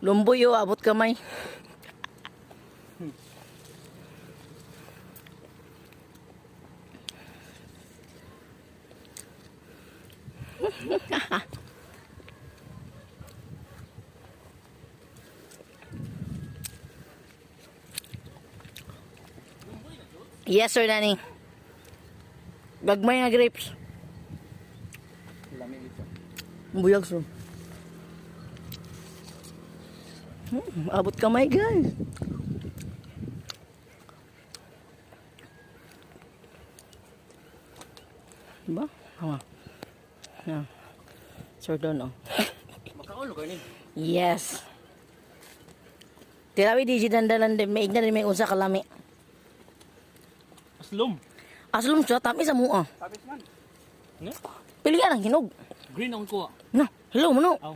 Lumboy oh, abot kamay. Yes, Sir Danny. Gagmay nga grapes. Lami dito. Buyag, sir. Abot kamay, guys. Diba? Tama. Yeah. Sir Don, oh. Makaulo ka ni. Yes. Tirawi di si dandalan din. May igna rin may unsa kalami. Aslom. Aslom siya, tamis sa mua. Tapis man. Ne? Pili ka ng hinog. Green ang kuha. Na, hello, mano. Aw.